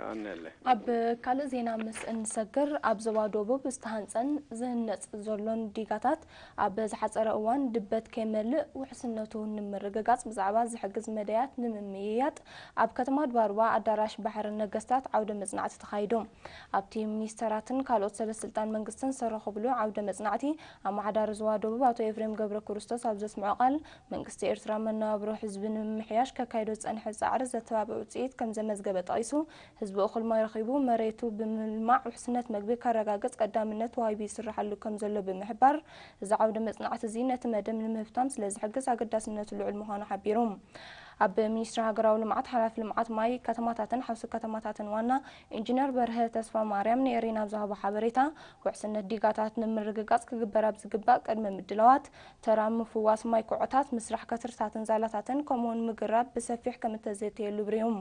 ኣነለ ኣብ ካልእ ዜና ምስ እንሰግር፣ ኣብ ዞባ ደቡብ ዝተሃንጸን ዝህነጽ ዘሎን ዲጋታት ኣብ ዝሓጸረ እዋን ድበት ከይመልእ ውሕስነቱ ንምርግጋጽ ብዛዕባ ዝሕግዝ መዳያት ንምምይያጥ ኣብ ከተማ ድባርባ ኣዳራሽ ባሕሪ ነገስታት ዓውደ መጽናዕቲ ተኻይዱ። ኣብቲ ሚኒስተራትን ካልኦት ሰበስልጣን መንግስትን ዝተረኸብሉ ዓውደ መጽናዕቲ፣ ኣመሓዳሪ ዞባ ደቡብ ኣቶ ኤፍሬም ገብረ ክርስቶስ ኣብ ዘስምዖ ቃል፣ መንግስቲ ኤርትራ መነባብሮ ህዝቢ ንምምሕያሽ ከካይዶ ዝጸንሐ ጻዕሪ ዘተባብዕ ውጽኢት ከም ዘመዝገበ ጠቒሱ፣ ህዝቢ እኹል ማይ ረኺቡ መሬቱ ብምልማዕ ውሕስነት መግቢ ከረጋግጽ ቀዳምነት ተዋሂቡ ይስርሓሉ ከም ዘሎ ብምሕባር፣ እዚ ዓውደ መጽናዕቲ እዚ ነቲ መደብ ንምህብታም ስለ ዝሕግዝ ኣገዳስነቱ ልዑል ምዃኑ ሓቢሩ። ኣብ ሚኒስትሪ ሃገራዊ ልምዓት ሓላፊ ልምዓት ማይ ከተማታትን ሓውሲ ከተማታትን ዋና ኢንጂነር በርሀ ተስፋ ማርያም ንኤሪና ኣብ ዝሃቦ ሓበሬታ፣ ውሕስነት ዲጋታት ንምርግጋጽ ክግበር ኣብ ዝግባእ ቅድመ ምድላዋት፣ ተራ ምፍዋስ ማይ ኩዖታት፣ ምስራሕ ከትርታትን ዛላታትን ከምኡውን ምግራብ ብሰፊሕ ከም እተዘተየሉ ብሪሁ።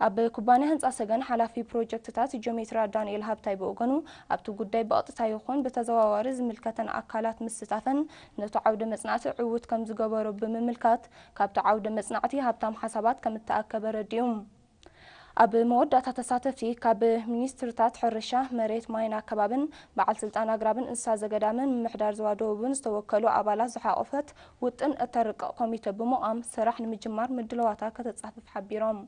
ኣብ ኩባንያ ህንጻ ሰገን ሓላፊ ፕሮጀክትታት ጂኦሜትራ ዳንኤል ሃብታይ ብወገኑ፣ ኣብቲ ጉዳይ ብቐጥታ ይኹን ብተዘዋዋሪ ዝምልከተን ኣካላት ምስታፈን ነቲ ዓውደ መጽናዕቲ ዕዉት ከም ዝገበሮ ብምምልካት፣ ካብቲ ዓውደ መጽናዕቲ ሃብታም ሓሳባት ከም እተኣከበ ረዲኡ። ኣብ መወዳእታ ተሳተፍቲ ካብ ሚኒስትርታት ሕርሻ፣ መሬት፣ ማይን ኣከባብን በዓል ስልጣን ኣግራብን እንስሳ ዘገዳምን ምምሕዳር ዞባ ደቡብን ዝተወከሉ ኣባላት ዝሓቖፈት ውጥን እተርቅቕ ኮሚተ ብምቋም ስራሕ ንምጅማር ምድለዋታ ከተጻፍፍ ሓቢሮም።